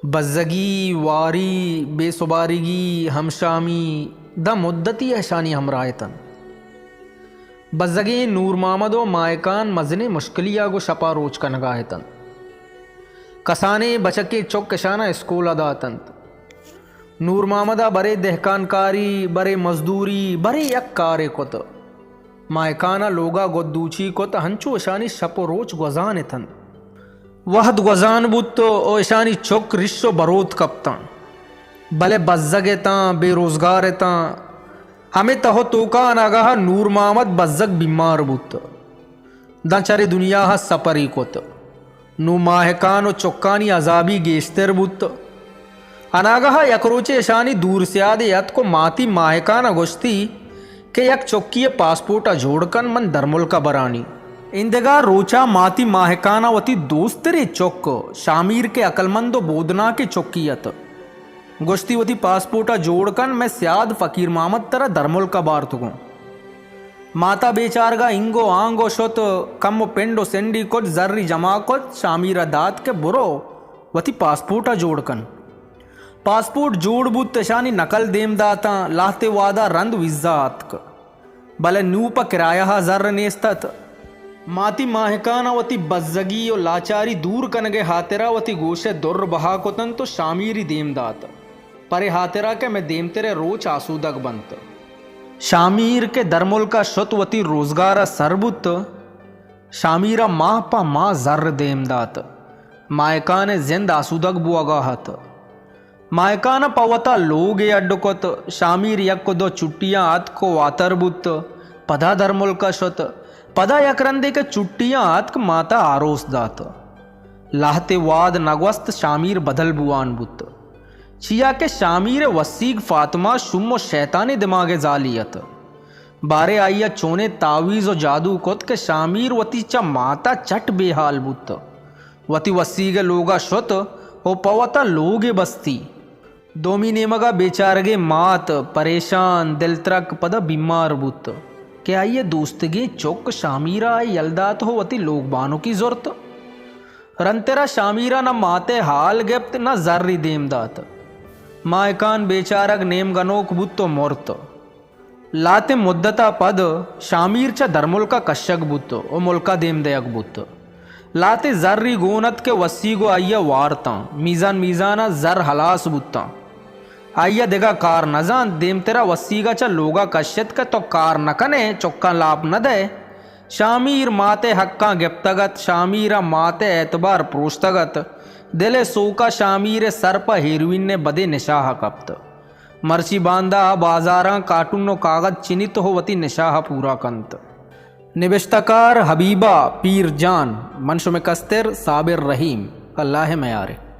بزگی، واری، بے سبارگی، ہمشامی داں مدتی اشانی ہمراہ اتنت۔ بزگیں نور محمد و ماہکان مزنیں مشکلیا گوں شپا روچ کنگا اتنت۔ کسانیں بچکیں چک اشانا اسکولا داتنت۔ نور محمدا برے دہکانکاری، برے مزدوری، برے یک کارے کت۔ ماہکانا لوگا گدوچی کت، ہنچو اشانی شپ و روچ گوزان اتنت۔ وہد گوزان بوت و اشانی چک رش و بروت کپتاں۔ بلے بزگ اتاں، بے روزگار اتاں۔ ہمے تہ و توکا اناگاہا نور محمد بزگ بیمار بوت۔ داں چرے دنیاہا سپری کت۔ نوں ماہکان و چکانی عذابی گیشتر بوت۔ اناگاہا یک روچے اشانی دور سیادے اتک و ماتی ماہکانا گوشتی کہ یک چکی ء پاسپورٹ ء جوڑ کن، من درملک ء برانی۔ ایندگہ روچا ماتی ماہکان ء وتی دوستریں چک شامیر کہ عقلمند و بودناکیں چکی ات، گوشتی وتی پاسپورٹ ء جوڑ کن، مئے سیاد فقیر محمد ترا درملک ء بارتگوں۔ ماتا بیچارگا اینگو آنگو شت، کم و پنڈ و سنڈی کت، زری جمع کت، شامیر ء دات کہ برو وتی پاسپورٹ ء جوڑ کن۔ پاسپورٹ جوڑ بوت، اشانی نقل دیم داتاں، لہتے وہدا رند ویزا آتک، بلے نوں پہ کرایہ ء زر نیست ات۔ ماتی ماہکان ء وتی بزگی و لاچاری دور کنگ ء ہاترا وتی گوش ء در بہا کتنت و شامیری دیم دات، پرے ہاترا کہ مئے دیمتر ء روچ آسودگ بنت۔ شامیر کہ درملک ء شت وتی روزگار ء سر بوت، شامیر ء ماہ پہ ماہ زر دیم دات۔ ماہکان ء زند آسودگ بوہگا ات۔ ماہکان ء پہ وتا لوگے اڈ کت۔ شامیر یک و دو چھٹیاں اتک و واتر بوت۔ پدا درملک ء شت۔ پدا یک رندے کہ چھٹیاں اتک، ماتا آروس دات۔ لہتے وہد نہ گوست، شامیر بدل بوان بوت۔ چیا کہ شامیر ء وسیگ فاطمہ شوم و شیطانیں دماغ ء زالی ات۔ بارے آئی ء چونیں تعویذ و جادو کت کہ شامیر وتی چہ مات ء چٹ بے ہال بوت۔ وتی وسیگ ء لوگ ء شت و پہ وتا لوگے بستی۔ دومی نیمگ ء بیچارگیں مات پریشان، دلترک پدا بیمار بوت کہ آئی ء دوستگیں چک شامیر ء یل دات و وتی لوگ بانکی زرت۔ رندترا شامیر ء نہ مات ء ہال گپت، نہ زری دیم دات۔ ماہکان بیچارگ نیمگنوک بوت و مرت۔ لہتیں مدت ء پد شامیر چہ درملک ء کشگ بوت و ملک ء دیم دئیگ بوت۔ لہتے زری گون ات کہ وسیگ و آئی ء وارتاں۔ میزان میزان ء زر ہلاس بوتاں۔ آئی ء دگہ کار نہ زانت۔ دیمترا وسیگ ء چہ لوگ ء کشت کہ تو کار نہ کن ئے، چکاں لاپ نہ دئے۔ شامیر مات ء حقاں گپتگ ات، شامیر ء مات ء اعتبار پروشتگ ات۔ دل ء سوک ء شامیر ء سر پہ ہیروئن ء بدیں نشہ ء کپت۔ مرچی باندا آ بازاراں کارٹون و کاغد چنیت و وتی نشہ ء پورا کنت۔ نبشتہ کار حبیبہ پیر جان، من شمئے کستر صابر رحیم۔ اللہ ء میارے۔